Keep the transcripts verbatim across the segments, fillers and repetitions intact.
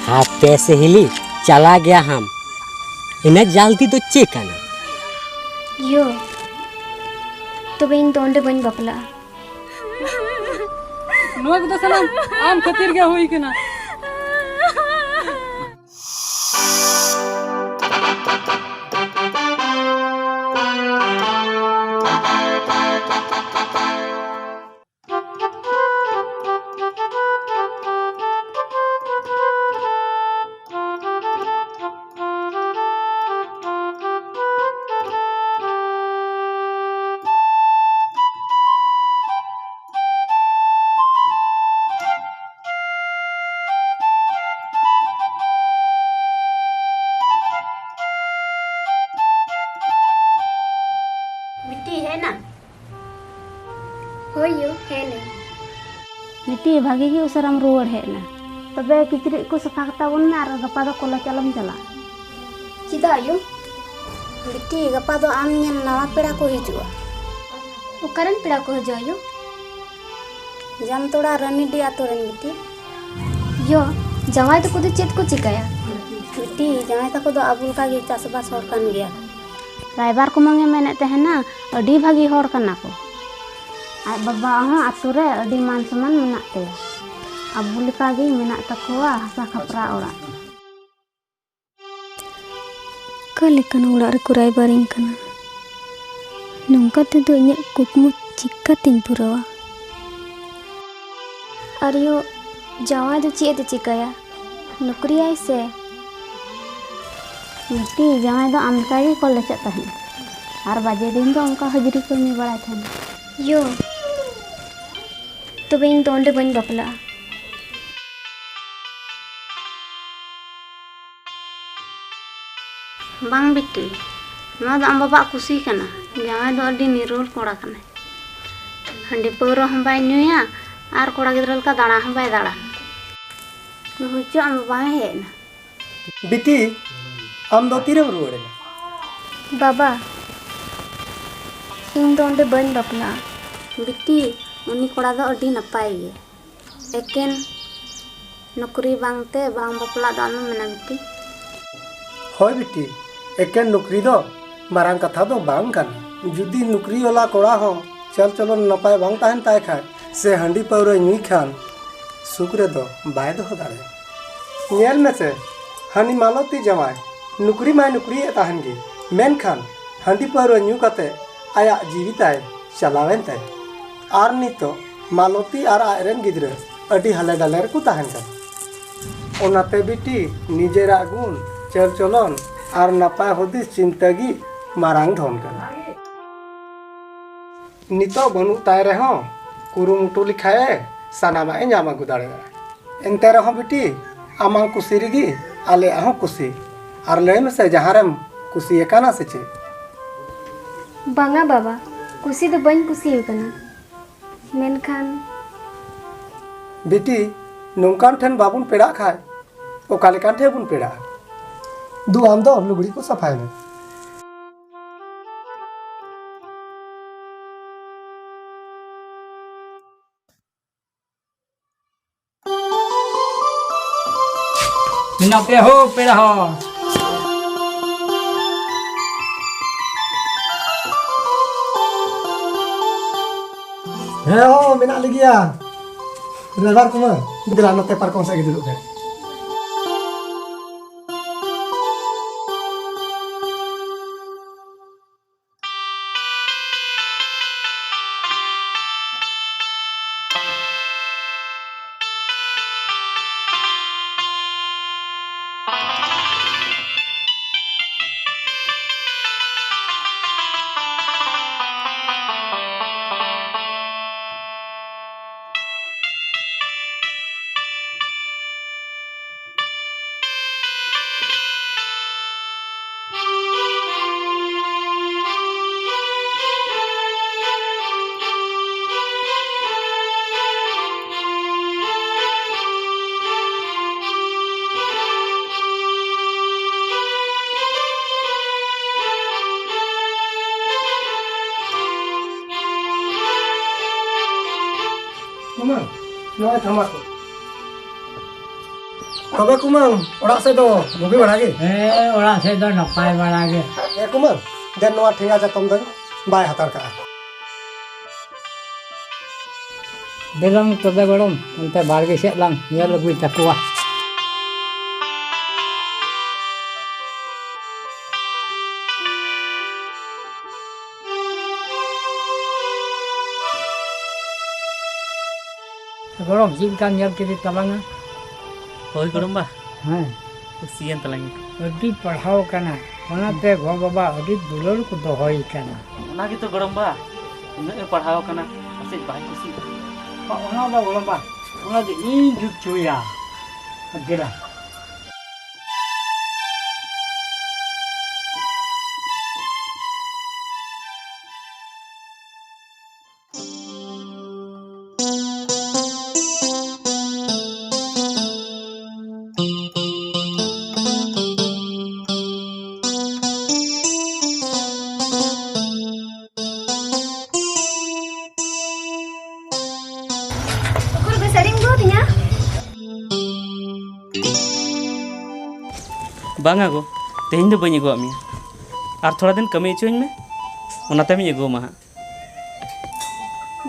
ᱦᱟᱯᱮ ᱥᱮ ᱦᱤᱞᱤ, ᱪᱟᱞᱟ ᱜᱮᱭᱟ ᱦᱟᱢ᱾ ᱤᱱᱟᱹ ᱡᱟᱞᱫᱤ ᱫᱚ ᱪᱮᱫ ᱠᱟᱱᱟ? ᱭᱳ, ᱛᱚᱵᱮ ᱤᱧ ᱫᱚ ᱚᱸᱰᱮ ᱵᱟᱹᱧ ᱵᱟᱯᱞᱟᱜᱼᱟ᱾ ᱱᱚᱣᱟ ᱠᱚᱫᱚ ᱥᱟᱱᱟᱢ ᱟᱢ ᱠᱷᱟᱹᱛᱤᱨ ᱜᱮ ᱦᱩᱭ ᱠᱟᱱᱟ᱾ ᱵᱤᱴᱤ ᱦᱮᱡ ᱮᱱᱟ? ᱦᱳᱭ ᱭᱳ, ᱦᱮᱡ ᱮᱱᱟᱹᱧ᱾ ᱵᱤᱴᱤ, ᱵᱷᱟᱜᱤ ᱜᱮ ᱩᱥᱟᱹᱨᱟᱢ ᱨᱩᱣᱟᱹᱲ ᱦᱮᱡ ᱮᱱᱟ᱾ ᱛᱚᱵᱮ ᱠᱤᱪᱨᱤᱡ ᱠᱚ ᱥᱟᱯᱷᱟ ᱠᱟᱛᱟ ᱵᱚᱱ ᱢᱮ ᱟᱨ ᱜᱟᱯᱟ ᱫᱚ ᱠᱚᱞᱮᱡᱽ ᱟᱞᱚᱢ ᱪᱟᱞᱟᱜᱼᱟ᱾ ᱪᱮᱫᱟᱜ ᱭᱳ? ᱵᱤᱴᱤ, ᱜᱟᱯᱟ ᱫᱚ ᱟᱢ ᱧᱮᱞ ᱱᱟᱣᱟ ᱯᱮᱲᱟ ᱠᱚ ᱦᱤᱡᱩᱜᱼᱟ᱾ ᱚᱠᱟᱨᱮᱱ ᱯᱮᱲᱟ ᱠᱚ ᱦᱤᱡᱩᱜᱼᱟ ᱭᱳ? ᱡᱟᱢᱛᱚᱲᱟ ᱨᱟᱱᱤᱰᱤ ᱟᱛᱳ ᱨᱮᱱ ᱵᱤᱴᱤ᱾ ᱭᱳ, ᱡᱟᱶᱟᱭ ᱛᱟᱠᱚ ᱫᱚ ᱪᱮᱫ ᱠᱚ ᱪᱤᱠᱟᱹᱭᱟ? ᱵᱤᱴᱤ, ᱡᱟᱶᱟᱭ ᱛᱟᱠᱚ ᱫᱚ ᱟᱵᱚ ᱞᱮᱠᱟ ᱜᱮ ᱪᱟᱥᱵᱟᱥ ᱦᱚᱲ ᱠᱟᱱ ᱜᱮᱭᱟ᱾ ᱨᱟᱭᱵᱟᱨ ᱠᱩᱢᱟᱹᱝ ᱮ ᱢᱮᱱᱮᱫ ᱛᱟᱦᱮᱱᱟ, ᱟᱹᱰᱤ ᱵᱷᱟᱹᱜᱤ ᱦᱚᱲ ᱠᱟᱱᱟ ᱠᱚ᱾ ᱟᱡ ᱵᱟᱵᱟ ᱦᱚᱸ ᱟᱛᱳ ᱨᱮ ᱟᱹᱰᱤ ᱢᱟᱱ ᱥᱚᱢᱢᱟᱱ ᱢᱮᱱᱟᱜ ᱛᱟᱭᱟ᱾ ᱟᱵᱚ ᱞᱮᱠᱟ ᱜᱮ ᱢᱮᱱᱟᱜ ᱛᱟᱠᱚᱣᱟ ᱦᱟᱥᱟ ᱠᱷᱟᱯᱨᱟ ᱚᱲᱟᱜ᱾ ᱚᱠᱟ ᱞᱮᱠᱟᱱ ᱚᱲᱟᱜ ᱨᱮᱠᱚ ᱨᱟᱭᱵᱟᱨᱤᱧ ᱠᱟᱱᱟ? ᱱᱚᱝᱠᱟ ᱛᱮᱫᱚ ᱤᱧᱟᱹᱜ ᱠᱩᱠᱢᱩ ᱪᱤᱠᱟᱹᱛᱤᱧ ᱯᱩᱨᱟᱹᱣᱟ? ᱟᱨ ᱭᱳ, ᱡᱟᱶᱟᱭ ᱫᱚ ᱪᱮᱫ ᱮ ᱪᱤᱠᱟᱹᱭᱟ? ᱱᱚᱠᱨᱤᱭᱟᱭ ᱥᱮ? ᱵᱤᱴᱤ, ᱡᱟᱶᱟᱭ ᱫᱚ ᱟᱢ ᱞᱮᱠᱟ ᱜᱮ ᱠᱚᱞᱮᱡᱚᱜ ᱛᱟᱦᱮᱸᱫ᱾ ᱟᱨ ᱵᱟᱡᱮ ᱫᱤᱱ ᱫᱚ ᱚᱱᱠᱟ ᱦᱟᱹᱡᱨᱤ ᱠᱟᱹᱢᱤ ᱵᱟᱲᱟᱭ ᱛᱟᱦᱮᱸᱫ᱾ ᱭᱳ, ᱛᱚᱵᱮ ᱤᱧ ᱫᱚ ᱚᱸᱰᱮ ᱵᱟᱹᱧ ᱵᱟᱯᱞᱟᱜᱼᱟ᱾ ᱵᱟᱝ ᱵᱤᱴᱤ, ᱱᱚᱣᱟ ᱫᱚ ᱟᱢ ᱵᱟᱵᱟᱣᱟᱜ ᱠᱩᱥᱤ ᱠᱟᱱᱟ᱾ ᱡᱟᱶᱟᱭ ᱫᱚ ᱟᱹᱰᱤ ᱱᱤᱨᱳᱲ ᱠᱚᱲᱟ ᱠᱟᱱᱟᱭ᱾ ᱦᱟᱺᱰᱤ ᱯᱟᱹᱣᱨᱟᱹ ᱦᱚᱸ ᱵᱟᱭ ᱧᱩᱭᱟ ᱟᱨ ᱠᱚᱲᱟ ᱜᱤᱫᱽᱨᱟᱹ ᱞᱮᱠᱟ ᱫᱟᱬᱟ ᱦᱚᱸ ᱵᱟᱭ ᱫᱟᱬᱟᱱᱟ᱾ ᱦᱩᱭᱪᱚ, ᱟᱢ ᱵᱟᱵᱟ ᱦᱚᱸᱭ ᱦᱮᱡ ᱮᱱᱟ᱾ ᱵᱤᱴᱤ, ᱟᱢ ᱫᱚ ᱛᱤᱨᱮᱢ ᱨᱩᱣᱟᱹᱲ ᱮᱱᱟ? ᱵᱟᱵᱟ, ᱤᱧ ᱫᱚ ᱚᱸᱰᱮ ᱵᱟᱹᱧ ᱵᱟᱯᱞᱟᱜᱼᱟ᱾ ᱵᱤᱴᱤ, ᱩᱱᱤ ᱠᱚᱲᱟ ᱫᱚ ᱟᱹᱰᱤ ᱱᱟᱯᱟᱭ ᱜᱮ᱾ ᱮᱠᱮᱱ ᱱᱚᱠᱨᱤ ᱵᱟᱝᱛᱮ ᱵᱟᱝ ᱵᱟᱯᱞᱟᱜ ᱫᱚ ᱟᱞᱚᱢ ᱢᱮᱱᱟ ᱵᱤᱴᱤ᱾ ᱦᱳᱭ ᱵᱤᱴᱤ, ᱮᱠᱮᱱ ᱱᱚᱠᱨᱤ ᱫᱚ ᱢᱟᱨᱟᱝ ᱠᱟᱛᱷᱟ ᱫᱚ ᱵᱟᱝ ᱠᱟᱱᱟ᱾ ᱡᱩᱫᱤ ᱱᱚᱠᱨᱤ ᱣᱟᱞᱟ ᱠᱚᱲᱟ ᱦᱚᱸ ᱪᱟᱞ ᱪᱚᱞᱚᱱ ᱱᱟᱯᱟᱭ ᱵᱟᱝ ᱛᱟᱦᱮᱱ ᱛᱟᱭ ᱠᱷᱟᱱ ᱥᱮ ᱦᱟᱺᱰᱤ ᱯᱟᱹᱣᱨᱟᱹ ᱧᱩᱭ ᱠᱷᱟᱱ ᱥᱩᱠ ᱨᱮᱫᱚ ᱵᱟᱭ ᱫᱚᱦᱚ ᱫᱟᱲᱮᱭᱟᱜᱼᱟ᱾ ᱧᱮᱞ ᱢᱮᱥᱮ, ᱦᱟᱹᱱᱤ ᱢᱟᱞᱚᱛᱤ ᱡᱟᱶᱟᱭ ᱱᱚᱠᱨᱤ ᱢᱟᱭ ᱱᱚᱠᱨᱤᱭᱮᱫ ᱛᱟᱦᱮᱱ ᱜᱮ, ᱢᱮᱱᱠᱷᱟᱱ ᱦᱟᱺᱰᱤ ᱯᱟᱹᱣᱨᱟᱹ ᱧᱩ ᱠᱟᱛᱮ ᱟᱭᱟᱜ ᱡᱤᱣᱤ ᱛᱟᱭ ᱪᱟᱞᱟᱣᱮᱱ ᱛᱟᱭᱟ᱾ ᱟᱨ ᱱᱤᱛᱚᱜ ᱢᱟᱞᱚᱛᱤ ᱟᱨ ᱟᱡᱨᱮᱱ ᱜᱤᱫᱽᱨᱟᱹ ᱟᱹᱰᱤ ᱦᱟᱞᱮ ᱰᱟᱞᱮ ᱨᱮᱠᱚ ᱛᱟᱦᱮᱱ ᱠᱟᱱᱟ᱾ ᱚᱱᱟᱛᱮ ᱵᱤᱴᱤ, ᱱᱤᱡᱮᱨᱟᱜ ᱜᱩᱱ, ᱪᱟᱞ ᱪᱚᱞᱚᱱ ᱟᱨ ᱱᱟᱯᱟᱭ ᱦᱩᱫᱤᱥ ᱪᱤᱱᱛᱟᱹ ᱜᱮ ᱢᱟᱨᱟᱝ ᱫᱷᱚᱱ ᱠᱟᱱᱟ᱾ ᱱᱤᱛᱚᱜ ᱵᱟᱹᱱᱩᱜ ᱛᱟᱭ ᱨᱮᱦᱚᱸ ᱠᱩᱨᱩᱢᱩᱴᱩ ᱞᱮᱠᱷᱟᱡ ᱮ ᱥᱟᱱᱟᱢᱟᱜ ᱮ ᱧᱟᱢ ᱟᱹᱜᱩ ᱫᱟᱲᱮᱭᱟᱜᱼᱟ᱾ ᱮᱱᱛᱮ ᱨᱮᱦᱚᱸ ᱵᱤᱴᱤ, ᱟᱢᱟᱝ ᱠᱩᱥᱤ ᱨᱮᱜᱮ ᱟᱞᱮᱭᱟᱜ ᱦᱚᱸ ᱠᱩᱥᱤ᱾ ᱟᱨ ᱞᱟᱹᱭ ᱢᱮᱥᱮ, ᱡᱟᱦᱟᱸ ᱨᱮᱢ ᱠᱩᱥᱤ ᱟᱠᱟᱱᱟ ᱥᱮ ᱪᱮᱫ? ᱵᱟᱝᱟ ᱵᱟᱵᱟ, ᱠᱩᱥᱤ ᱫᱚ ᱵᱟᱹᱧ ᱠᱩᱥᱤ ᱟᱠᱟᱱᱟ, ᱢᱮᱱᱠᱷᱟᱱ ᱵᱤᱴᱤ, ᱱᱚᱝᱠᱟᱱ ᱴᱷᱮᱱ ᱵᱟᱵᱚᱱ ᱯᱮᱲᱟᱜ ᱠᱷᱟᱡ ᱚᱠᱟ ᱞᱮᱠᱟᱱ ᱴᱷᱮᱱ ᱵᱚᱱ ᱯᱮᱲᱟᱜᱼᱟ? ᱫᱩ, ᱟᱢ ᱫᱚ ᱞᱩᱜᱽᱲᱤ ᱠᱚ ᱥᱟᱯᱷᱟᱭ ᱢᱮ᱾ ᱢᱮᱱᱟᱜ ᱯᱮᱭᱟ ᱦᱳ ᱯᱮᱲᱟ ᱦᱚᱲ᱾ ᱦᱮᱸ ᱦᱳ, ᱢᱮᱱᱟᱜ ᱞᱮᱜᱮᱭᱟ᱾ ᱨᱟᱭᱵᱟᱨ ᱠᱩᱢᱟᱨ, ᱫᱮᱞᱟ ᱱᱚᱛᱮ ᱯᱟᱨᱠᱚᱢ ᱥᱮᱫ ᱜᱮ ᱫᱩᱲᱩᱵ ᱢᱮ᱾ ᱠᱩᱢᱟᱹᱝ, ᱱᱚᱜᱼᱚᱭ ᱛᱷᱟᱢᱟ ᱠᱚ᱾ ᱛᱚᱵᱮ ᱠᱩᱢᱟᱹᱝ, ᱚᱲᱟᱜ ᱥᱮᱫ ᱫᱚ ᱵᱩᱜᱤ ᱵᱟᱲᱟ ᱜᱮ? ᱦᱮᱸ, ᱚᱲᱟᱜ ᱥᱮᱫ ᱫᱚ ᱱᱟᱯᱟᱭ ᱵᱟᱲᱟ ᱜᱮ᱾ ᱦᱮᱸ ᱠᱩᱢᱟᱹᱝ, ᱫᱮᱱ ᱱᱚᱣᱟ ᱴᱷᱮᱸᱜᱟ ᱪᱟᱛᱚᱢ ᱫᱚᱧ ᱵᱟᱭ ᱦᱟᱛᱟᱲ ᱠᱟᱜᱼᱟ᱾ ᱫᱮᱞᱟᱝ ᱛᱚᱵᱮ ᱜᱚᱲᱚᱢ, ᱚᱱᱛᱮ ᱵᱟᱲᱜᱮ ᱥᱮᱫ ᱞᱟᱝ ᱧᱮᱞ ᱟᱹᱜᱩᱭ ᱛᱟᱠᱚᱣᱟ᱾ ᱜᱚᱲᱚᱢ, ᱪᱮᱫ ᱞᱮᱠᱟᱢ ᱧᱮᱞ ᱠᱮᱫᱮ ᱛᱟᱞᱟᱝᱟ? ᱦᱳᱭ ᱜᱚᱲᱚᱢ ᱵᱟ, ᱦᱮᱸ᱾ ᱠᱩᱥᱤᱭᱮᱱ ᱛᱟᱞᱟᱝ᱾ ᱟᱹᱰᱤ ᱯᱟᱲᱦᱟᱣ ᱠᱟᱱᱟ, ᱚᱱᱟᱛᱮ ᱜᱚ ᱵᱟᱵᱟ ᱟᱹᱰᱤ ᱫᱩᱞᱟᱹᱲ ᱠᱚ ᱫᱚᱦᱚᱭ ᱠᱟᱱᱟ᱾ ᱚᱱᱟ ᱜᱮᱛᱚ ᱜᱚᱲᱚᱢ ᱵᱟ, ᱩᱱᱟᱹᱜ ᱮ ᱯᱟᱲᱦᱟᱣ ᱠᱟᱱᱟ, ᱯᱟᱥᱮᱡ ᱵᱟᱭ ᱠᱩᱥᱤᱜᱼᱟ᱾ ᱵᱟ, ᱚᱱᱟ ᱫᱚ ᱜᱚᱲᱚᱢ ᱵᱟ, ᱚᱱᱟ ᱫᱚ ᱤᱧ ᱡᱩᱛ ᱦᱚᱪᱚᱭᱟ᱾ ᱫᱮᱞᱟ᱾ ᱩᱠᱩᱨ ᱜᱚ, ᱥᱟᱹᱲᱤᱢ ᱟᱹᱜᱩ ᱟᱹᱫᱤᱧᱟ? ᱵᱟᱝᱟ ᱜᱚ, ᱛᱮᱦᱮᱧ ᱫᱚ ᱵᱟᱹᱧ ᱟᱹᱜᱩᱣᱟᱜ ᱢᱮᱭᱟ᱾ ᱟᱨ ᱛᱷᱚᱲᱟ ᱫᱤᱱ ᱠᱟᱹᱢᱤ ᱦᱚᱪᱚᱧ ᱢᱮ, ᱚᱱᱟ ᱛᱟᱭᱚᱢᱤᱧ ᱟᱹᱜᱩᱣᱟᱢᱟ ᱦᱟᱸᱜ᱾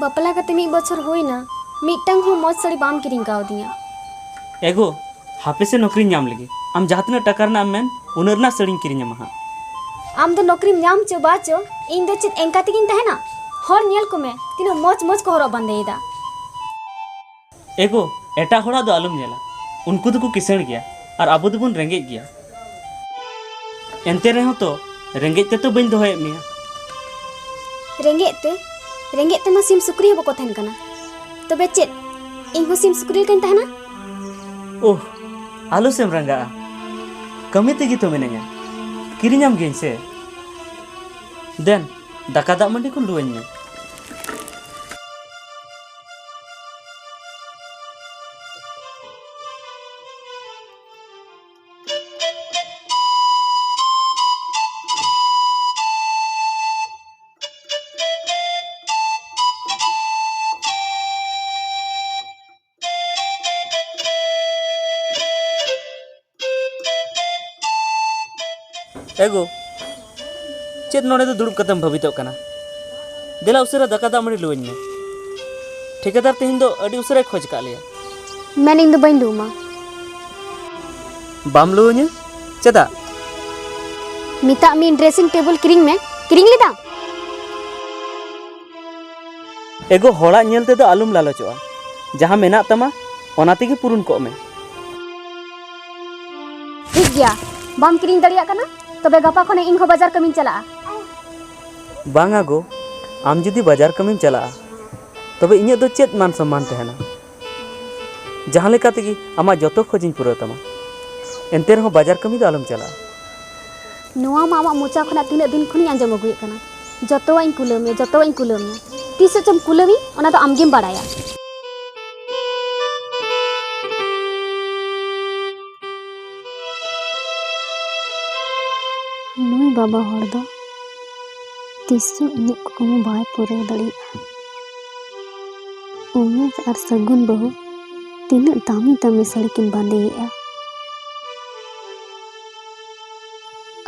ᱵᱟᱯᱞᱟ ᱠᱟᱛᱮ ᱢᱤᱫ ᱵᱚᱪᱷᱚᱨ ᱦᱩᱭᱱᱟ, ᱢᱤᱫᱴᱟᱝ ᱦᱚᱸ ᱢᱚᱡᱽ ᱥᱟᱹᱲᱤ ᱵᱟᱢ ᱠᱤᱨᱤᱧ ᱠᱟᱣᱫᱤᱧᱟ᱾ ᱮᱜᱳ, ᱦᱟᱯᱮ ᱥᱮ ᱱᱚᱠᱨᱤᱧ ᱧᱟᱢ ᱞᱮᱜᱮ, ᱟᱢ ᱡᱟᱦᱟᱸ ᱛᱤᱱᱟᱹᱜ ᱴᱟᱠᱟ ᱨᱮᱱᱟᱜ ᱮᱢ ᱢᱮᱱ, ᱩᱱᱟᱹᱜ ᱨᱮᱱᱟᱜ ᱥᱟᱹᱲᱤᱧ ᱠᱤᱨᱤᱧ ᱟᱢᱟ ᱦᱟᱸᱜ᱾ ᱟᱢ ᱫᱚ ᱱᱚᱠᱨᱤᱢ ᱧᱟᱢ ᱪᱚ ᱵᱟ ᱪᱚ, ᱤᱧ ᱫᱚ ᱪᱮᱫ ᱮᱝᱠᱟ ᱛᱮᱜᱤᱧ ᱛᱟᱦᱮᱱᱟ? ᱦᱚᱲ ᱧᱮᱞ ᱠᱚᱢᱮ, ᱛᱤᱱᱟᱹᱜ ᱢᱚᱡᱽ ᱢᱚᱡᱽ ᱠᱚ ᱦᱚᱨᱚᱜ ᱵᱟᱸᱫᱮᱭᱮᱫᱟ᱾ ᱮᱜᱳ, ᱮᱴᱟᱜ ᱦᱚᱲᱟᱜ ᱫᱚ ᱟᱞᱚᱢ ᱧᱮᱞᱟ, ᱩᱱᱠᱩ ᱫᱚᱠᱚ ᱠᱤᱥᱟᱹᱬ ᱜᱮᱭᱟ ᱟᱨ ᱟᱵᱚ ᱫᱚᱵᱚᱱ ᱨᱮᱸᱜᱮᱡ ᱜᱮᱭᱟ᱾ ᱮᱱᱛᱮ ᱨᱮᱦᱚᱸ ᱛᱚ, ᱨᱮᱸᱜᱮᱡ ᱛᱮᱛᱚ ᱵᱟᱹᱧ ᱫᱚᱦᱚᱭᱮᱫ ᱢᱮᱭᱟ᱾ ᱨᱮᱸᱜᱮᱡ ᱛᱮ? ᱨᱮᱸᱜᱮᱡ ᱛᱮᱢᱟ ᱥᱤᱢ ᱥᱩᱠᱨᱤ ᱦᱚᱸ ᱵᱟᱠᱚ ᱛᱟᱦᱮᱱ ᱠᱟᱱᱟ᱾ ᱛᱚᱵᱮ ᱪᱮᱫ, ᱤᱧ ᱦᱚᱸ ᱥᱤᱢ ᱥᱩᱠᱨᱤ ᱞᱮᱠᱟᱧ ᱛᱟᱦᱮᱱᱟ? ᱳᱦ, ᱟᱞᱚ ᱥᱮᱢ ᱨᱟᱸᱜᱟᱜᱼᱟ, ᱠᱟᱹᱢᱤ ᱛᱮᱜᱮ ᱛᱚ ᱢᱤᱱᱟᱹᱧᱟ, ᱠᱤᱨᱤᱧᱟᱢ ᱜᱤᱭᱟᱹᱧ ᱥᱮ᱾ ᱫᱮᱱ, ᱫᱟᱠᱟ ᱫᱟᱜ ᱢᱟᱹᱰᱤ ᱠᱚ ᱞᱩᱣᱟᱹᱧ ᱢᱮ᱾ ᱮ ᱜᱳ, ᱪᱮᱫ ᱱᱚᱰᱮ ᱫᱚ ᱫᱩᱲᱩᱵ ᱠᱟᱛᱮᱢ ᱵᱷᱟᱹᱵᱤᱛᱚᱜ ᱠᱟᱱᱟ? ᱫᱮᱞᱟ ᱩᱥᱟᱹᱨᱟ ᱫᱟᱠᱟ ᱫᱟᱜ ᱢᱟᱹᱰᱤ ᱞᱩᱣᱟᱹᱧ ᱢᱮ᱾ ᱴᱷᱤᱠᱟᱹᱫᱟᱨ ᱛᱮᱦᱮᱧ ᱫᱚ ᱟᱹᱰᱤ ᱩᱥᱟᱹᱨᱟᱭ ᱠᱷᱚᱡᱽ ᱟᱠᱟᱫ ᱞᱮᱭᱟ᱾ ᱢᱮᱱ, ᱤᱧ ᱫᱚ ᱵᱟᱹᱧ ᱞᱩᱣᱟᱢᱟ᱾ ᱵᱟᱢ ᱞᱩᱣᱟᱹᱧᱟ? ᱪᱮᱫᱟᱜ? ᱢᱮᱛᱟᱜ ᱢᱤᱭᱟᱹᱧ dressing table ᱠᱤᱨᱤᱧ ᱢᱮ, ᱠᱤᱨᱤᱧ ᱞᱮᱫᱟᱢ? ᱮ ᱜᱳ, ᱦᱚᱲᱟᱜ ᱧᱮᱞ ᱛᱮᱫᱚ ᱟᱞᱚᱢ ᱞᱟᱞᱚᱪᱚᱜᱼᱟ᱾ ᱡᱟᱦᱟᱸ ᱢᱮᱱᱟᱜ ᱛᱟᱢᱟ, ᱚᱱᱟ ᱛᱮᱜᱮ ᱯᱩᱨᱩᱱ ᱠᱚᱜ ᱢᱮ᱾ ᱴᱷᱤᱠ ᱜᱮᱭᱟ, ᱵᱟᱢ ᱠᱤᱨᱤᱧ ᱫᱟᱲᱮᱭᱟᱜ ᱠᱟᱱᱟ, ᱛᱚᱵᱮ ᱜᱟᱯᱟ ᱠᱷᱚᱱ ᱤᱧ ᱦᱚᱸ ᱵᱟᱡᱟᱨ ᱠᱟᱹᱢᱤᱧ ᱪᱟᱞᱟᱜᱼᱟ᱾ ᱵᱟᱝᱟ ᱜᱳ, ᱟᱢ ᱡᱩᱫᱤ ᱵᱟᱡᱟᱨ ᱠᱟᱹᱢᱤᱢ ᱪᱟᱞᱟᱜᱼᱟ, ᱛᱚᱵᱮ ᱤᱧᱟᱹᱜ ᱫᱚ ᱪᱮᱫ ᱢᱟᱱ ᱥᱚᱢᱢᱟᱱ ᱛᱟᱦᱮᱱᱟ? ᱡᱟᱦᱟᱸ ᱞᱮᱠᱟ ᱛᱮᱜᱮ ᱟᱢᱟᱜ ᱡᱚᱛᱚ ᱠᱷᱚᱡᱤᱧ ᱯᱩᱨᱟᱹᱣ ᱛᱟᱢᱟ, ᱮᱱᱛᱮ ᱨᱮᱦᱚᱸ ᱵᱟᱡᱟᱨ ᱠᱟᱹᱢᱤ ᱫᱚ ᱟᱞᱚᱢ ᱪᱟᱞᱟᱜᱼᱟ᱾ ᱱᱚᱣᱟ ᱢᱟ ᱟᱢᱟᱜ ᱢᱚᱪᱟ ᱠᱷᱚᱱᱟᱜ ᱛᱤᱱᱟᱹᱜ ᱫᱤᱱ ᱠᱷᱚᱱᱤᱧ ᱟᱸᱡᱚᱢ ᱟᱹᱜᱩᱭᱮᱫ ᱠᱟᱱᱟ, ᱡᱚᱛᱚᱣᱟᱜ ᱤᱧ ᱠᱩᱞᱟᱹᱣ ᱢᱮᱭᱟ, ᱡᱚᱛᱚᱣᱟᱜ ᱤᱧ ᱠᱩᱞᱟᱹᱣ ᱢᱮᱭᱟ᱾ ᱛᱤᱥ ᱪᱚᱢ ᱠᱩᱞᱟᱹᱣᱤᱧ, ᱚᱱᱟ ᱫᱚ ᱟᱢᱜᱮᱢ ᱵᱟᱲᱟᱭᱟ᱾ ᱱᱩᱭ ᱵᱟᱵᱟ ᱦᱚᱲ ᱫᱚ ᱛᱤᱥ ᱦᱚᱸ ᱤᱧᱟᱹᱜ ᱠᱩᱠᱢᱩ ᱵᱟᱭ ᱯᱩᱨᱟᱹᱣ ᱫᱟᱲᱮᱭᱟᱜᱼᱟ᱾ ᱩᱢᱮᱥ ᱟᱨ ᱥᱟᱹᱜᱩᱱ ᱵᱟᱹᱦᱩ ᱛᱤᱱᱟᱹᱜ ᱫᱟᱢᱤ ᱫᱟᱢᱤ ᱥᱟᱹᱲᱤ ᱠᱤᱱ ᱵᱟᱸᱫᱮᱭᱮᱫᱼᱟ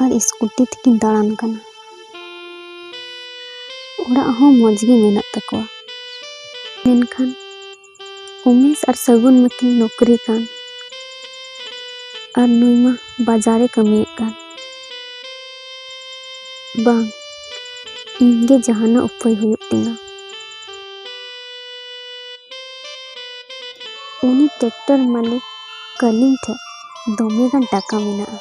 ᱟᱨ ᱥᱠᱩᱴᱤ ᱛᱮᱠᱤᱱ ᱫᱟᱬᱟᱱ ᱠᱟᱱᱟ᱾ ᱚᱲᱟᱜ ᱦᱚᱸ ᱢᱚᱡᱽ ᱜᱮ ᱢᱮᱱᱟᱜ ᱛᱟᱠᱚᱣᱟ, ᱢᱮᱱᱠᱷᱟᱱ ᱩᱢᱮᱥ ᱟᱨ ᱥᱟᱹᱜᱩᱱ ᱢᱟᱠᱤᱱ ᱱᱚᱠᱨᱤ ᱠᱟᱱ, ᱟᱨ ᱱᱩᱭ ᱢᱟ ᱵᱟᱡᱟᱨ ᱨᱮ ᱠᱟᱹᱢᱤᱭᱮᱫ ᱠᱟᱱ᱾ ᱵᱟᱝ, ᱤᱧ ᱜᱮ ᱡᱟᱦᱟᱱᱟᱜ ᱩᱯᱟᱹᱭ ᱦᱩᱭᱩᱜ ᱛᱤᱧᱟ᱾ ᱩᱱᱤ ᱴᱨᱟᱠᱴᱚᱨ ᱢᱟᱹᱞᱤᱠ ᱠᱟᱹᱞᱤᱢ ᱴᱷᱮᱱ ᱫᱚᱢᱮ ᱜᱟᱱ ᱴᱟᱠᱟ ᱢᱮᱱᱟᱜᱼᱟ᱾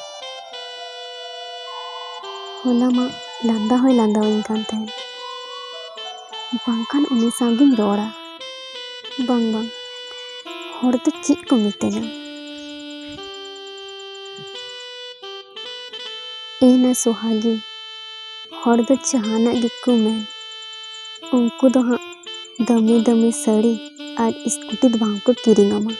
ᱦᱚᱞᱟ ᱢᱟ ᱞᱟᱸᱫᱟ ᱦᱚᱸᱭ ᱞᱟᱸᱫᱟᱣᱟᱹᱧ ᱠᱟᱱ ᱛᱟᱦᱮᱸᱫ᱾ ᱵᱟᱝᱠᱷᱟᱱ ᱩᱱᱤ ᱥᱟᱶ ᱜᱤᱧ ᱨᱚᱲᱟ᱾ ᱵᱟᱝ, ᱵᱟᱝ, ᱦᱚᱲ ᱫᱚ ᱪᱮᱫ ᱠᱚ ᱢᱤᱛᱟᱹᱧᱟ? ᱮ ᱱᱟ ᱥᱚᱦᱟᱜᱤ, ᱦᱚᱲ ᱫᱚ ᱡᱟᱦᱟᱱᱟᱜ ᱜᱮᱠᱚ ᱢᱮᱱ, ᱩᱱᱠᱩ ᱫᱚ ᱦᱟᱸᱜ ᱫᱟᱹᱢᱤ ᱫᱟᱹᱢᱤ ᱥᱟᱹᱲᱤ ᱟᱨ ᱥᱠᱩᱴᱤ ᱫᱚ ᱵᱟᱝ ᱠᱚ ᱠᱤᱨᱤᱧ ᱟᱢᱟ᱾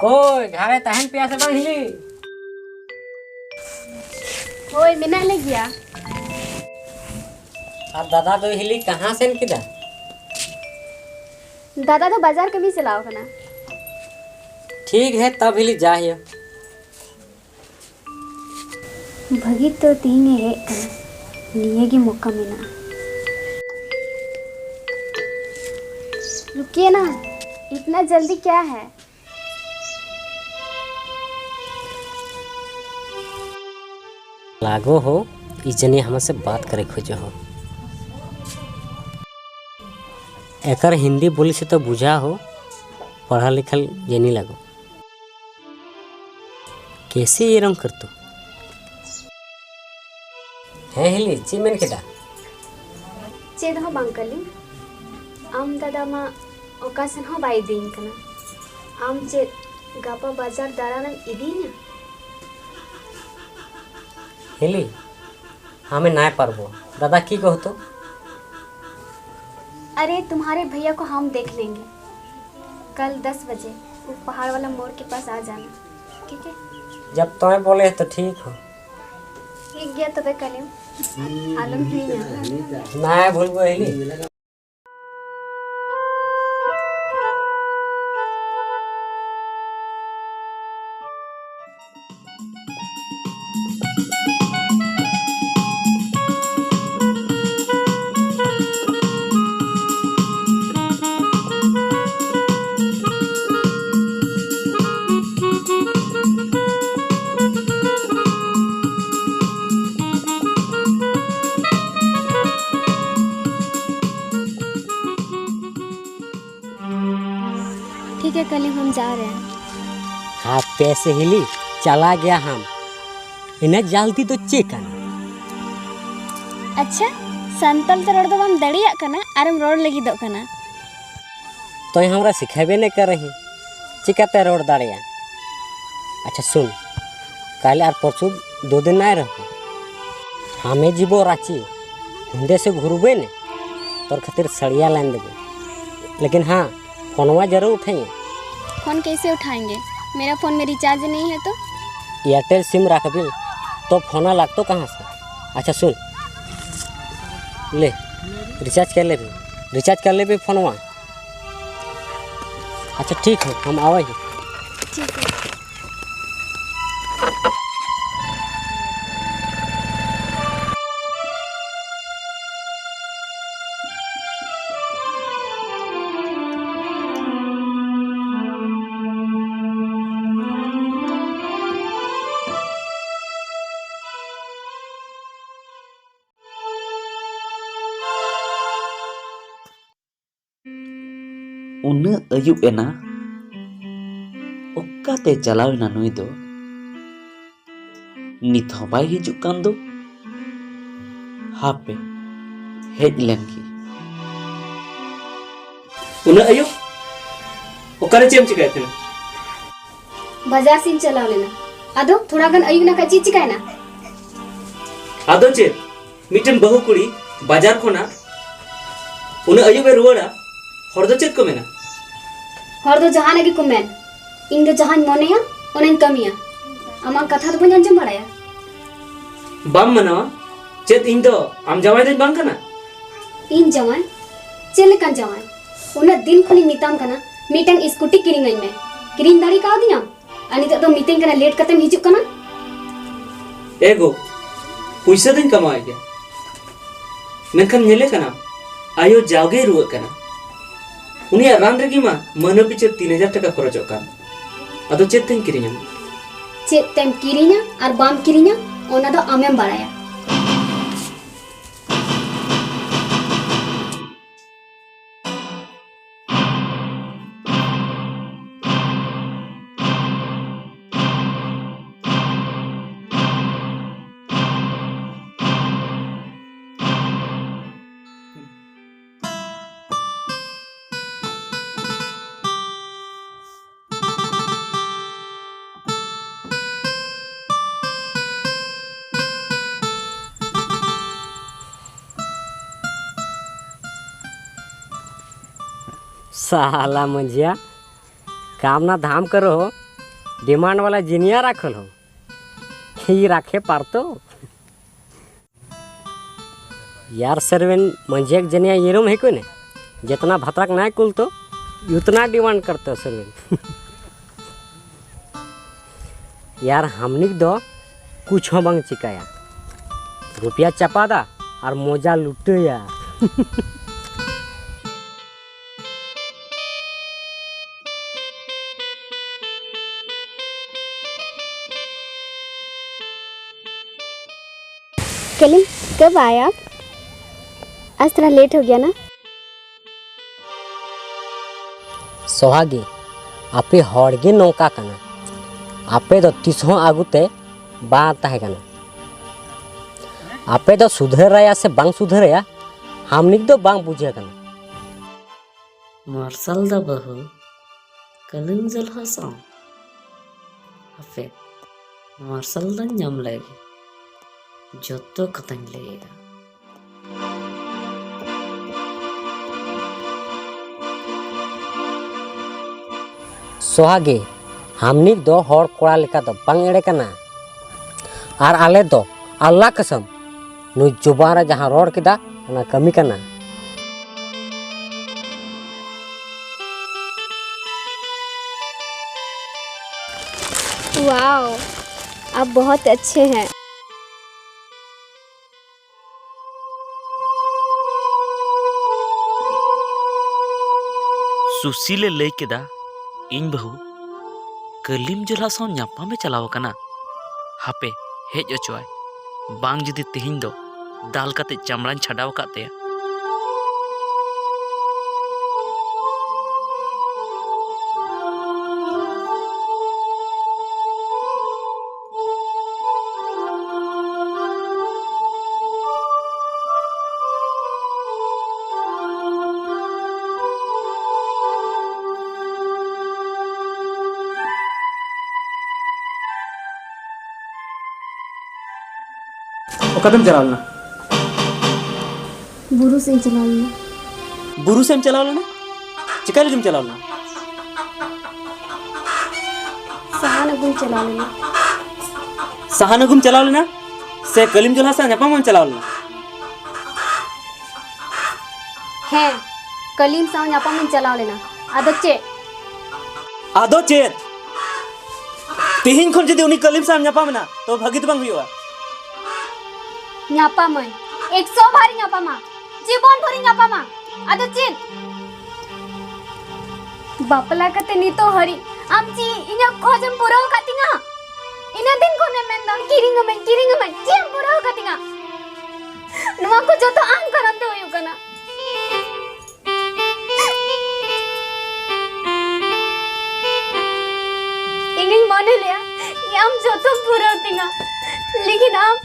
ᱚᱠᱚᱭ ᱜᱷᱟᱨᱮ ᱛᱟᱦᱮᱱ ᱯᱮᱭᱟ ᱥᱮ ᱵᱟᱝ ᱦᱤᱞᱤ? ᱦᱳᱭ, ᱢᱮᱱᱟᱜ ᱞᱮ ᱜᱮᱭᱟ᱾ ᱟᱨ ᱫᱟᱫᱟ ᱫᱚ ᱦᱤᱞᱤ ᱠᱟᱦᱟᱸ ᱥᱮᱱ ᱠᱮᱫᱟ? ᱫᱟᱫᱟ ᱫᱚ ᱵᱟᱡᱟᱨ ᱠᱟᱹᱢᱤ ᱪᱟᱞᱟᱣ ᱠᱟᱱᱟ᱾ ᱴᱷᱤᱠ ᱦᱮ, ᱛᱟᱵ ᱦᱤᱞᱤ ᱡᱟ ᱦᱤᱭᱟ᱾ ᱵᱷᱟᱹᱜᱤ ᱛᱚ ᱛᱤᱦᱤᱧ ᱮ ᱦᱮᱡ ᱠᱟᱱᱟ, ᱱᱤᱭᱟᱹ ᱜᱮ ᱢᱚᱠᱟ ᱢᱮᱱᱟᱜᱼᱟ᱾ रुकिए ना, इतना जल्दी क्या है? लागो हो, ई जनी हमसे बात करे खोजो हो। एकर हिंदी बोली से तो बुझा हो, पढ़ल लिखल जनी लागो। कैसे ये रंग कर तू? ᱦᱮᱸ ᱦᱤᱞᱤ, ᱪᱮᱫ ᱢᱮᱱ ᱠᱮᱫᱟ? ᱪᱮᱫ ᱦᱚᱸ ᱵᱟᱝ ᱠᱟᱹᱞᱤ᱾ ᱟᱢ ᱫᱟᱫᱟ ᱢᱟ ᱚᱠᱟ ᱥᱮᱱ ᱦᱚᱸ ᱵᱟᱭ ᱤᱫᱤᱧ ᱠᱟᱱᱟ᱾ ᱟᱢ ᱪᱮᱫ ᱜᱟᱯᱟ ᱵᱟᱡᱟᱨ ᱫᱟᱬᱟᱱᱮᱢ ᱤᱫᱤᱧᱟ? ᱦᱤᱞᱤ, ᱦᱟᱢᱮ ᱱᱟᱭ ᱯᱟᱨᱵᱚ᱾ ᱫᱟᱫᱟ ᱠᱤ ᱠᱚᱦᱚ ᱛᱚ? अरे, तुम्हारे भैया को हम देख लेंगे। कल दस बजे वो पहाड़ वाला मोड़ के पास आ जाना, ठीक है? जब तुम्हें बोले तो ठीक हो। ठीक गया, तबे कल आलम ही ना। ना भूल गए। ठीक है कलीम, हम जा रहे हैं। ᱦᱟᱯᱮ ᱥᱮ ᱦᱤᱞᱤ, ᱪᱟᱞᱟ ᱜᱮᱭᱟ ᱦᱟᱢ᱾ ᱤᱱᱟᱹ ᱡᱟᱞᱫᱤ ᱫᱚ ᱪᱮᱫ ᱠᱟᱱᱟ? ᱟᱪᱪᱷᱟ, ᱥᱟᱱᱛᱟᱲ ᱛᱮ ᱨᱚᱲ ᱫᱚ ᱵᱟᱢ ᱫᱟᱲᱮᱭᱟᱜ ᱠᱟᱱᱟ, ᱟᱨᱮᱢ ᱨᱚᱲ ᱞᱟᱹᱜᱤᱫᱚᱜ ᱠᱟᱱᱟ᱾ ᱛᱚᱭ हमरा सिखाबे नहीं कर रही, ᱪᱤᱠᱟᱹᱛᱮ ᱨᱚᱲ ᱫᱟᱲᱮᱭᱟᱜᱼᱟ? ᱟᱪᱪᱷᱟ ᱥᱩᱱ, ᱠᱟᱞ ᱟᱨ ᱯᱚᱨᱥᱩ ᱫᱚ ᱫᱤᱱ ᱱᱟᱭ ᱨᱮᱦᱚᱸ, ᱦᱟᱢᱮ ᱡᱤᱵᱚ ᱨᱟᱸᱪᱤ, ᱦᱩᱸᱰᱮ ᱥᱮ ᱜᱷᱩᱨᱵᱮ ᱱᱮ, ᱛᱚᱨ ᱠᱷᱟᱹᱛᱤᱨ ᱥᱟᱲᱤᱭᱟ ᱞᱟᱭᱤᱱ ᱫᱮᱵᱚ᱾ लेकिन हाँ, फोनवा जरूर उठाएंगे। फोन कैसे उठाएंगे? मेरा फोन में रिचार्ज नहीं है तो? एयरटेल सिम रख भी तो फोन लग तो कहाँ से? अच्छा सुन, ले रिचार्ज कर ले भी, रिचार्ज कर ले भी फोनवा। अच्छा ठीक है, हम आवे हैं। ठीक है। ᱩᱱᱟᱹᱜ ᱟᱹᱭᱩᱵ ᱮᱱᱟ, ᱚᱠᱟᱛᱮ ᱪᱟᱞᱟᱣ ᱮᱱᱟ ᱱᱩᱭ ᱫᱚ? ᱱᱤᱛ ᱦᱚᱸ ᱵᱟᱭ ᱦᱤᱡᱩᱜ ᱠᱟᱱ ᱫᱚ᱾ ᱦᱟᱯᱮ, ᱦᱮᱡ ᱞᱮᱱ ᱜᱮ᱾ ᱩᱱᱟᱹᱜ ᱟᱹᱭᱩᱵ? ᱚᱠᱟᱨᱮ ᱪᱮᱫ ᱮᱢ ᱪᱤᱠᱟᱹᱭᱮᱫ ᱛᱟᱦᱮᱱᱟ? ᱵᱟᱡᱟᱨ ᱥᱮᱫ ᱤᱧ ᱪᱟᱞᱟᱣ ᱞᱮᱱᱟ᱾ ᱟᱫᱚ ᱛᱷᱚᱲᱟ ᱜᱟᱱ ᱟᱹᱭᱩᱵ ᱮᱱᱟ ᱠᱷᱟᱡ ᱪᱮᱫ ᱪᱤᱠᱟᱹᱭᱮᱱᱟ? ᱟᱫᱚ ᱪᱮᱫ? ᱢᱤᱫᱴᱮᱱ ᱵᱟᱹᱦᱩ ᱠᱩᱲᱤ ᱵᱟᱡᱟᱨ ᱠᱷᱚᱱᱟᱜ ᱩᱱᱟᱹᱜ ᱟᱹᱭᱩᱵ ᱮ ᱨᱩᱣᱟᱹᱲᱟ, ᱦᱚᱲ ᱫᱚ ᱪᱮᱫ ᱠᱚ ᱢᱮᱱᱟ? ᱦᱚᱲ ᱫᱚ ᱡᱟᱦᱟᱱᱟᱜ ᱜᱮᱠᱚ ᱢᱮᱱ, ᱤᱧ ᱫᱚ ᱡᱟᱦᱟᱧ ᱢᱚᱱᱮᱭᱟ ᱚᱱᱟᱧ ᱠᱟᱹᱢᱤᱭᱟ᱾ ᱟᱢᱟᱜ ᱠᱟᱛᱷᱟ ᱫᱚ ᱵᱟᱹᱧ ᱟᱸᱡᱚᱢ ᱵᱟᱲᱟᱭᱟ᱾ ᱵᱟᱢ ᱢᱟᱱᱟᱣᱟ? ᱪᱮᱫ ᱤᱧ ᱫᱚ ᱟᱢ ᱡᱟᱶᱟᱭ ᱫᱚᱧ ᱵᱟᱝ ᱠᱟᱱᱟ? ᱤᱧ ᱡᱟᱶᱟᱭ? ᱪᱮᱫ ᱞᱮᱠᱟᱱ ᱡᱟᱶᱟᱭ? ᱩᱱᱟᱹᱜ ᱫᱤᱱ ᱠᱷᱚᱱᱤᱧ ᱢᱮᱛᱟᱢ ᱠᱟᱱᱟ ᱢᱤᱫᱴᱟᱝ ᱥᱠᱩᱴᱤ ᱠᱤᱨᱤᱧ ᱟᱹᱧ ᱢᱮ, ᱠᱤᱨᱤᱧ ᱫᱟᱲᱮ ᱠᱟᱣᱫᱤᱧᱟᱢ? ᱟᱨ ᱱᱤᱛᱚᱜ ᱫᱚ ᱢᱤᱛᱟᱹᱧ ᱠᱟᱱᱟ ᱞᱮᱴ ᱠᱟᱛᱮᱢ ᱦᱤᱡᱩᱜ ᱠᱟᱱᱟ᱾ ᱮ ᱜᱳ, ᱯᱩᱭᱥᱟᱹ ᱫᱚᱧ ᱠᱟᱢᱟᱣᱮᱫ ᱜᱮᱭᱟ, ᱢᱮᱱᱠᱷᱟᱱ ᱧᱮᱞᱮ ᱠᱟᱱᱟᱢ ᱟᱭᱳ ᱡᱟᱣᱜᱮᱭ ᱨᱩᱣᱟᱹᱜ ᱠᱟᱱᱟ᱾ ᱩᱱᱤᱭᱟᱜ ᱨᱟᱱ ᱨᱮᱜᱮ ᱢᱟ ᱢᱟᱹᱦᱱᱟᱹ ᱯᱤᱪᱷᱟᱹ ᱛᱤᱱ ᱦᱟᱡᱟᱨ ᱴᱟᱠᱟ ᱠᱷᱚᱨᱚᱪᱚᱜ ᱠᱟᱱ᱾ ᱟᱫᱚ ᱪᱮᱫ ᱛᱮᱧ ᱠᱤᱨᱤᱧᱟᱢᱟ? ᱪᱮᱫ ᱛᱮᱢ ᱠᱤᱨᱤᱧᱟ ᱟᱨ ᱵᱟᱢ ᱠᱤᱨᱤᱧᱟ, ᱚᱱᱟ ᱫᱚ ᱟᱢᱮᱢ ᱵᱟᱲᱟᱭᱟ᱾ साला मंझिया, काम ना धाम करो हो, डिमांड वाला जीनिया रखल हो, ही रखे पारतो। यार सरवेन, मंझेक जनिया येरुम है कोई ने, जितना भतरक ना कुल तो, उतना डिमांड करते हो सरवेन। यार हमनिक दो कुछ हो बांग चिकाया, रुपया चपादा और मजा लुटया। कलीम, कब आए आप? आज थोड़ा लेट हो गया ना। ᱥᱚᱦᱟᱜᱤ, ᱟᱯᱮ ᱦᱚᱲ ᱜᱮ ᱱᱚᱝᱠᱟ ᱠᱟᱱᱟ᱾ ᱟᱯᱮ ᱫᱚ ᱛᱤᱥ ᱦᱚᱸ ᱟᱹᱜᱩ ᱛᱮ ᱵᱟᱝ ᱛᱟᱦᱮᱸ ᱠᱟᱱᱟ᱾ ᱟᱯᱮ ᱫᱚ ᱥᱩᱫᱷᱟᱹᱨᱟᱭᱟ ᱥᱮ ᱵᱟᱝ ᱥᱩᱫᱷᱟᱹᱨᱟᱭᱟ, ᱦᱟᱢᱱᱤᱠ ᱫᱚ ᱵᱟᱝ ᱵᱩᱡᱷᱟᱹ ᱠᱟᱱᱟ᱾ ᱢᱟᱨᱥᱟᱞ ᱫᱟ ᱵᱟᱹᱦᱩ, ᱠᱟᱹᱞᱤᱢ ᱡᱚᱞᱦᱟ ᱥᱟᱶ᱾ ᱦᱟᱯᱮ, ᱢᱟᱨᱥᱟᱞ ᱫᱟᱧ ᱧᱟᱢ ᱞᱮᱜᱮ, ᱡᱚᱛᱚ ᱠᱟᱛᱷᱟᱧ ᱞᱟᱹᱭᱮᱜᱼᱟ᱾ ᱥᱚᱦᱟᱜᱤ, ᱦᱟᱢᱱᱤᱠ ᱫᱚ ᱦᱚᱲ ᱠᱚᱲᱟ ᱞᱮᱠᱟ ᱫᱚ ᱵᱟᱝ ᱮᱲᱮ ᱠᱟᱱᱟ᱾ ᱟᱨ ᱟᱞᱮ ᱫᱚ ᱟᱞᱞᱟ ᱠᱟᱥᱟᱢ, ᱱᱩᱭ ᱡᱩᱵᱟᱱ ᱨᱮ ᱡᱟᱦᱟᱸ ᱨᱚᱲ ᱠᱮᱫᱟ, ᱚᱱᱟ ᱠᱟᱹᱢᱤ ᱠᱟᱱᱟ᱾ वाओ, आप बहुत अच्छे हैं। ᱥᱩᱥᱤᱞᱮ ᱞᱟᱹᱭ ᱠᱮᱫᱟ, "ᱤᱧ ᱵᱟᱹᱦᱩ ᱠᱟᱹᱞᱤᱢ ᱡᱚᱞᱦᱟ ᱥᱟᱶ ᱧᱟᱯᱟᱢᱮ ᱪᱟᱞᱟᱣ ᱟᱠᱟᱱᱟ᱾ ᱦᱟᱯᱮ, ᱦᱮᱡ ᱚᱪᱚᱣᱟᱭ᱾ ᱵᱟᱝ ᱡᱩᱫᱤ ᱛᱮᱦᱮᱧ ᱫᱚ ᱫᱟᱞ ᱠᱟᱛᱮ ᱪᱟᱢᱲᱟᱧ ᱪᱷᱟᱰᱟᱣ ᱟᱠᱟᱫ ᱛᱟᱭᱟ᱾" ᱚᱠᱟᱛᱮᱢ ᱪᱟᱞᱟᱣ ᱞᱮᱱᱟ? ᱵᱩᱨᱩ ᱥᱮᱫ ᱤᱧ ᱪᱟᱞᱟᱣ ᱞᱮᱱᱟ᱾ ᱵᱩᱨᱩ ᱥᱮᱫ ᱮᱢ ᱪᱟᱞᱟᱣ ᱞᱮᱱᱟ? ᱪᱮᱠᱟ ᱞᱟᱹᱜᱤᱫ ᱮᱢ ᱪᱟᱞᱟᱣ ᱞᱮᱱᱟ? ᱥᱟᱦᱟᱱ ᱟᱹᱜᱩᱧ ᱪᱟᱞᱟᱣ ᱞᱮᱱᱟ᱾ ᱥᱟᱦᱟᱱ ᱟᱹᱜᱩᱢ ᱪᱟᱞᱟᱣ ᱞᱮᱱᱟ ᱥᱮ ᱠᱟᱹᱞᱤᱢ ᱡᱚᱞᱦᱟ ᱥᱟᱶ ᱧᱟᱯᱟᱢ ᱮᱢ ᱪᱟᱞᱟᱣ ᱞᱮᱱᱟ? ᱦᱮᱸ, ᱠᱟᱹᱞᱤᱢ ᱥᱟᱶ ᱧᱟᱯᱟᱢ ᱤᱧ ᱪᱟᱞᱟᱣ ᱞᱮᱱᱟ᱾ ᱟᱫᱚ ᱪᱮᱫ? ᱟᱫᱚ ᱪᱮᱫ? ᱛᱤᱦᱤᱧ ᱠᱷᱚᱱ ᱡᱩᱫᱤ ᱩᱱᱤ ᱠᱟᱹᱞᱤᱢ ᱥᱟᱶ ᱧᱟᱯᱟᱢ ᱮᱱᱟ, ᱛᱚ ᱵᱷᱟᱹᱜᱤ ᱫᱚ ᱵᱟᱝ ᱦᱩᱭᱩᱜᱼᱟ᱾ ᱧᱟᱯᱟᱢᱟᱹᱧ, ᱮᱠᱥᱚ ᱵᱟᱨ ᱤᱧ ᱧᱟᱯᱟᱢᱟ, ᱡᱤᱵᱚᱱ ᱵᱷᱳᱨᱤᱧ ᱧᱟᱯᱟᱢᱟ᱾ ᱟᱫᱚ ᱪᱮᱫ? ᱵᱟᱯᱞᱟ ᱠᱟᱛᱮ ᱱᱤᱛᱚᱜ ᱦᱟᱹᱨᱤᱡ ᱟᱢ ᱪᱮᱫ ᱤᱧᱟᱹᱜ ᱠᱷᱚᱡ ᱮᱢ ᱯᱩᱨᱟᱹᱣ ᱟᱠᱟᱫ ᱛᱤᱧᱟ? ᱤᱱᱟᱹ ᱫᱤᱱ ᱠᱷᱚᱱᱮᱢ ᱢᱮᱱᱫᱟ, "ᱠᱤᱨᱤᱧ ᱟᱹᱢᱟᱹᱧ, ᱠᱤᱨᱤᱧ ᱟᱹᱢᱟᱹᱧ", ᱪᱮᱫ ᱮᱢ ᱯᱩᱨᱟᱹᱣ ᱟᱠᱟᱫ ᱛᱤᱧᱟ? ᱱᱚᱣᱟ ᱠᱚ ᱡᱚᱛᱚ ᱟᱢ ᱠᱟᱨᱚᱱ ᱛᱮ ᱦᱩᱭᱩᱜ ᱠᱟᱱᱟ᱾ ᱤᱧᱤᱧ ᱢᱚᱱᱮ ᱞᱮᱭᱟ ᱡᱮ ᱟᱢ ᱡᱚᱛᱚᱢ ᱯᱩᱨᱟᱹᱣ ᱛᱤᱧᱟ, ᱞᱮᱠᱤᱱ ᱟᱢ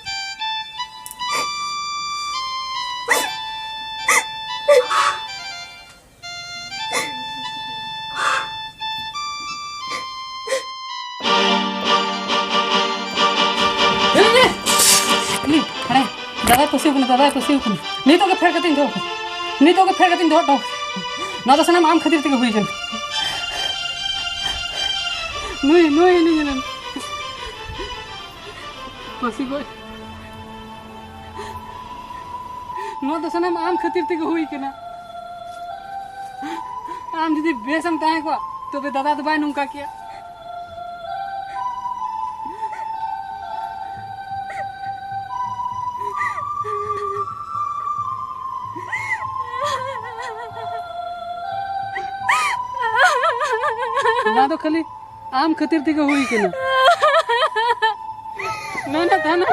ᱩᱱᱤ, ᱦᱟᱲᱮ, ᱫᱟᱫᱟᱭ ᱯᱟᱹᱥᱤ ᱠᱟᱱᱟ, ᱫᱟᱫᱟᱭ ᱯᱟᱹᱥᱤ ᱠᱟᱱᱟ᱾ ᱱᱤᱛᱚᱜ ᱜᱮ ᱯᱷᱮᱰ ᱠᱟᱛᱮᱧ ᱫᱚᱦᱚ ᱠᱟᱜᱼᱟ᱾ ᱱᱤᱛᱚᱜ ᱜᱮ ᱯᱷᱮᱰ ᱠᱟᱛᱮᱧ ᱫᱚᱦᱚ ᱦᱚᱴᱚ ᱠᱟᱜᱼᱟ᱾ ᱱᱚᱣᱟ ᱫᱚ ᱥᱟᱱᱟᱢ ᱟᱢ ᱠᱷᱟᱹᱛᱤᱨ ᱛᱮᱜᱮ ᱦᱩᱭ ᱠᱟᱱᱟ᱾ ᱱᱩᱭ, ᱱᱩᱭ, ᱱᱩᱭ ᱧᱮᱞᱮᱢ᱾ ᱯᱟᱹᱥᱤ ᱜᱚᱡ᱾ ᱱᱚᱣᱟ ᱫᱚ ᱥᱟᱱᱟᱢ ᱟᱢ ᱠᱷᱟᱹᱛᱤᱨ ᱛᱮᱜᱮ ᱦᱩᱭ ᱠᱟᱱᱟ᱾ ᱟᱢ ᱡᱩᱫᱤ ᱵᱮᱥᱮᱢ ᱛᱟᱦᱮᱸ ᱠᱚᱜᱼᱟ, ᱛᱚᱵᱮ ᱫᱟᱫᱟ ᱫᱚ ᱵᱟᱭ ᱱᱚᱝᱠᱟ ᱠᱮᱭᱟ᱾ ᱱᱚᱣᱟ ᱫᱚ ᱠᱷᱟᱹᱞᱤ ᱟᱢ ᱠᱷᱟᱹᱛᱤᱨ ᱛᱮᱜᱮ ᱦᱩᱭ ᱠᱟᱱᱟ᱾ ᱢᱮᱱᱮᱫ ᱛᱟᱦᱮᱱᱟ,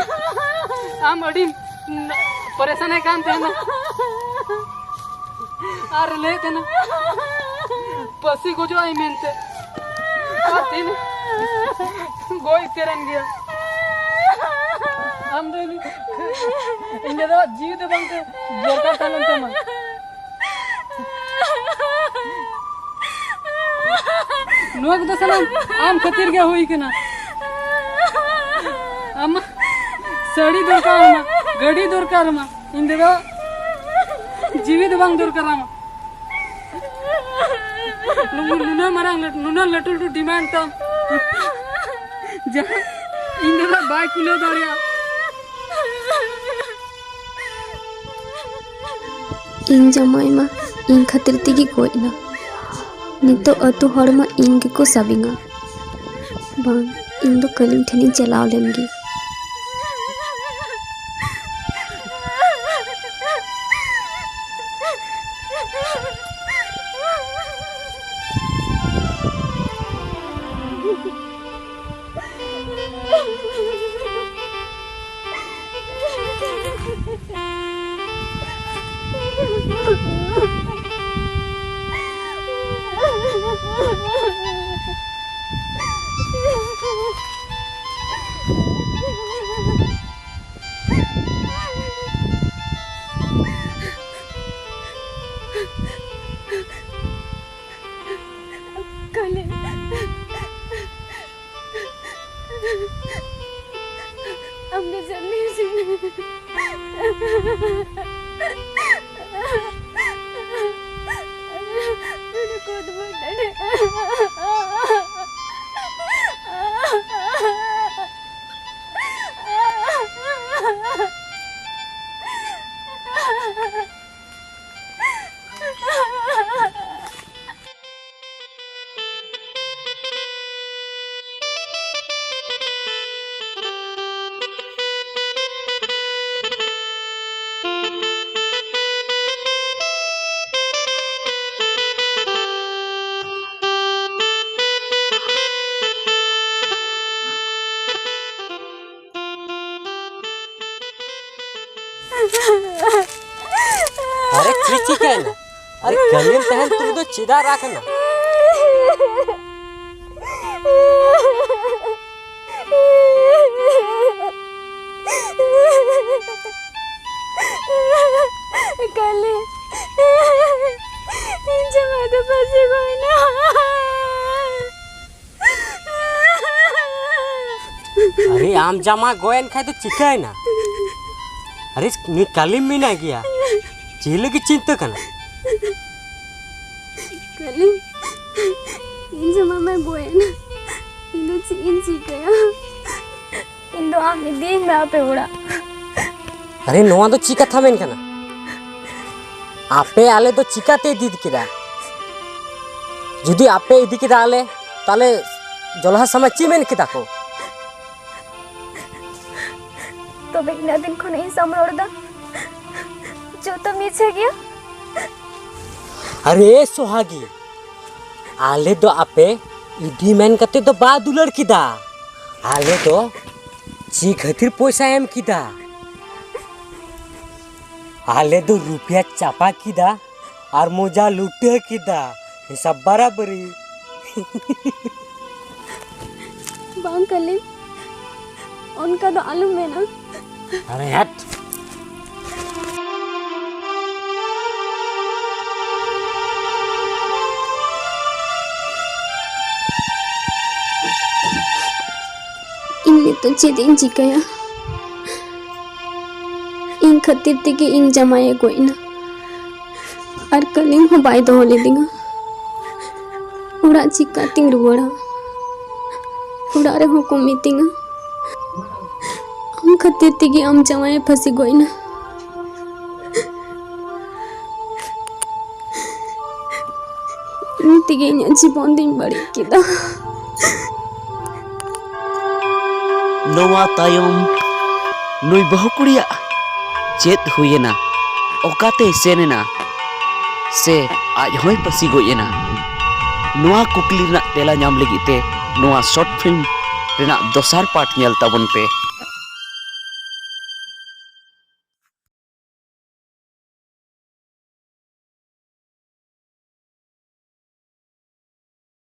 ᱟᱢ ᱟᱹᱰᱤᱢ ᱯᱟᱨᱮᱥᱟᱱᱮ ᱠᱟᱱ ᱛᱟᱦᱮᱱᱟ᱾ ᱟᱨ ᱞᱟᱹᱭᱮᱫ ᱛᱟᱦᱮᱱᱟ, ᱯᱟᱹᱥᱤ ᱜᱚᱡᱚᱜ ᱟᱭ ᱢᱮᱱᱛᱮ᱾ ᱟᱨ ᱛᱮᱦᱮᱧ ᱜᱚᱡ ᱩᱛᱟᱹᱨᱮᱱ ᱜᱮᱭᱟ᱾ ᱟᱢ ᱫᱚ ᱤᱧ, ᱤᱧ ᱫᱚ ᱡᱤᱣᱤ ᱫᱚ ᱵᱟᱝ ᱫᱚᱨᱠᱟᱨ ᱛᱟᱦᱮᱸ ᱞᱮᱱ ᱛᱟᱢᱟ᱾ ᱱᱚᱣᱟ ᱠᱚᱫᱚ ᱥᱟᱱᱟᱢ ᱟᱢ ᱠᱷᱟᱹᱛᱤᱨ ᱜᱮ ᱦᱩᱭ ᱠᱟᱱᱟ᱾ ᱟᱢᱟᱜ ᱥᱟᱹᱲᱤ ᱫᱚᱨᱠᱟᱨ ᱟᱢᱟ, ᱜᱟᱹᱰᱤ ᱫᱚᱨᱠᱟᱨ ᱟᱢᱟ, ᱤᱧ ᱫᱚ ᱡᱤᱣᱤ ᱫᱚ ᱵᱟᱝ ᱫᱚᱨᱠᱟᱨ ᱟᱢᱟ᱾ ᱱᱩᱱᱟᱹᱜ ᱢᱟᱨᱟᱝ, ᱱᱩᱱᱟᱹᱜ ᱞᱟᱹᱴᱩ ᱞᱟᱹᱴᱩ ᱰᱤᱢᱟᱱᱰ ᱛᱟᱢ᱾ ᱤᱧ ᱫᱟᱫᱟ ᱵᱟᱭ ᱠᱩᱞᱟᱹᱣ ᱫᱟᱲᱮᱭᱟᱜᱼᱟ᱾ ᱤᱧ ᱡᱟᱢᱟᱭ ᱢᱟ ᱤᱧ ᱠᱷᱟᱹᱛᱤᱨ ᱛᱮᱜᱮ ᱜᱚᱡ ᱮᱱᱟ᱾ ᱱᱤᱛᱚᱜ ᱟᱹᱛᱩ ᱦᱚᱲ ᱢᱟ ᱤᱧ ᱜᱮᱠᱚ ᱥᱟᱵᱤᱧᱟ᱾ ᱵᱟᱝ, ᱤᱧ ᱫᱚ ᱠᱟᱹᱞᱤᱢ ᱴᱷᱮᱱᱤᱧ ᱪᱟᱞᱟᱣ ᱞᱮᱱ ᱜᱮ᱾ ᱠᱟᱹᱞᱤ᱾ ᱟᱢ ᱫᱚ ᱪᱮᱫ ᱞᱟᱹᱭ ᱦᱚᱪᱚ ᱢᱮ? ᱩᱱᱤ ᱠᱚ ᱫᱚ ᱵᱟᱹᱧ ᱫᱟᱲᱮᱭᱟᱜᱼᱟ᱾ ᱟᱨᱮ, ᱪᱮᱫ ᱪᱤᱠᱟᱹᱭᱮᱱᱟ? ᱟᱨᱮ, ᱠᱟᱹᱢᱤᱢ ᱛᱟᱦᱮᱱ ᱛᱩᱞᱩᱡ ᱫᱚ ᱪᱮᱫᱟᱜ ᱨᱟᱜ ᱠᱟᱱᱟ? ᱠᱟᱹᱞᱤ, ᱤᱧ ᱡᱟᱶᱟᱭ ᱫᱚ ᱯᱷᱟᱹᱥᱤ ᱜᱚᱡ ᱮᱱᱟ᱾ ᱟᱨᱮ, ᱟᱢ ᱡᱟᱢᱟ ᱜᱚᱡ ᱮᱱ ᱠᱷᱟᱡ ᱫᱚ ᱪᱤᱠᱟᱹᱭᱮᱱᱟ? ᱟᱨᱮ, ᱱᱩᱭ ᱠᱟᱞᱤᱢ ᱢᱮᱱᱟᱭ ᱜᱮᱭᱟ, ᱪᱮᱫ ᱞᱟᱹᱜᱤᱫ ᱪᱤᱱᱛᱟᱹ ᱠᱟᱱᱟ? ᱠᱟᱞᱤᱢ, ᱤᱧ ᱡᱟᱢᱟ ᱢᱟ ᱜᱚᱡ ᱮᱱᱟ᱾ ᱪᱮᱫ ᱤᱧ ᱪᱤᱠᱟᱹᱭᱟ? ᱤᱧ ᱫᱚ ᱟᱢ ᱤᱫᱤᱭᱤᱧ ᱢᱮ ᱟᱯᱮ ᱚᱲᱟᱜ᱾ ᱟᱨᱮ, ᱱᱚᱣᱟ ᱫᱚ ᱪᱮᱫ ᱠᱟᱛᱷᱟ ᱢᱮᱱ ᱠᱟᱱᱟ? ᱟᱯᱮ ᱟᱞᱮ ᱫᱚ ᱪᱤᱠᱟᱛᱮ ᱤᱫᱤ ᱠᱮᱫᱟ? ᱡᱩᱫᱤ ᱟᱯᱮ ᱤᱫᱤ ᱠᱮᱫᱟ ᱟᱞᱮ, ᱛᱟᱦᱞᱮ ᱡᱚᱞᱦᱟ ᱥᱚᱢᱟᱡᱽ ᱪᱮᱫ ᱢᱮᱱ ᱠᱮᱫᱟ ᱠᱚ? ᱛᱚᱵᱮ ᱤᱱᱟᱹᱜ ᱫᱤᱱ ᱠᱷᱚᱱ ᱤᱧ ᱥᱟᱢ ᱨᱚᱲ ᱮᱫᱟ, ᱡᱚᱛᱚ ᱢᱤᱪᱷᱟᱹ ᱜᱮᱭᱟ᱾ ᱟᱨᱮ ᱥᱚᱦᱟᱜᱤ, ᱟᱞᱮ ᱫᱚ ᱟᱯᱮ ᱤᱫᱤ ᱢᱮᱱ ᱠᱟᱛᱮ ᱫᱚ ᱵᱟ ᱫᱩᱞᱟᱹᱲ ᱠᱮᱫᱟ, ᱟᱞᱮ ᱫᱚ ᱪᱮᱫ ᱠᱷᱟᱹᱛᱤᱨ ᱯᱚᱭᱥᱟ ᱮᱢ ᱠᱮᱫᱟ? ᱟᱞᱮ ᱫᱚ ᱨᱩᱯᱤᱭᱟ ᱪᱟᱯᱟ ᱠᱮᱫᱟ ᱟᱨ ᱢᱚᱡᱟ ᱞᱩᱴᱟᱹ ᱠᱮᱫᱟ᱾ ᱦᱤᱥᱟᱹᱵ ᱵᱟᱨᱟᱵᱟᱨᱤ᱾ ᱵᱟᱝ ᱠᱟᱞᱤ, ᱚᱱᱠᱟ ᱫᱚ ᱟᱞᱚᱢ ᱢᱮᱱᱟ᱾ ᱟᱨᱮ ᱦᱟᱴ᱾ ᱤᱧ ᱱᱤᱛᱚᱜ ᱪᱮᱫ ᱤᱧ ᱪᱤᱠᱟᱹᱭᱟ? ᱤᱧ ᱠᱷᱟᱹᱛᱤᱨ ᱛᱮᱜᱮ ᱤᱧ ᱡᱟᱢᱟᱭᱮ ᱜᱚᱡ ᱮᱱᱟ᱾ ᱟᱨ ᱠᱟᱹᱞᱤᱢ ᱦᱚᱸ ᱵᱟᱭ ᱫᱚᱦᱚ ᱞᱤᱫᱤᱧᱟ᱾ ᱚᱲᱟᱜ ᱪᱤᱠᱟᱹᱛᱤᱧ ᱨᱩᱣᱟᱹᱲᱟ? ᱚᱲᱟᱜ ᱨᱮᱦᱚᱸ ᱠᱚ ᱢᱤᱛᱟᱹᱧᱟ, "ᱟᱢ ᱠᱷᱟᱹᱛᱤᱨ ᱛᱮᱜᱮ ᱟᱢ ᱡᱟᱶᱟᱭᱮ ᱯᱷᱟᱹᱥᱤ ᱜᱚᱡ ᱮᱱᱟ᱾" ᱤᱧ ᱛᱮᱜᱮ ᱤᱧᱟᱹᱜ ᱡᱤᱵᱚᱱ ᱫᱚᱧ ᱵᱟᱹᱲᱤᱡ ᱠᱮᱫᱟ᱾ ᱱᱚᱣᱟ ᱛᱟᱭᱚᱢ ᱱᱩᱭ ᱵᱟᱹᱦᱩ ᱠᱩᱲᱤᱭᱟᱜ ᱪᱮᱫ ᱦᱩᱭᱮᱱᱟ? ᱚᱠᱟᱛᱮᱭ ᱥᱮᱱ ᱮᱱᱟ? ᱥᱮ ᱟᱡ ᱦᱚᱸᱭ ᱯᱟᱹᱥᱤ ᱜᱚᱡ ᱮᱱᱟ? ᱱᱚᱣᱟ ᱠᱩᱠᱞᱤ ᱨᱮᱱᱟᱜ ᱛᱮᱞᱟ ᱧᱟᱢ ᱞᱟᱹᱜᱤᱫ ᱛᱮ ᱱᱚᱣᱟ ᱥᱚᱨᱴ ᱯᱷᱤᱞᱢ ᱨᱮᱱᱟᱜ ᱫᱚᱥᱟᱨ ᱯᱟᱨᱴ ᱧᱮᱞ ᱛᱟᱵᱚᱱ ᱯᱮ᱾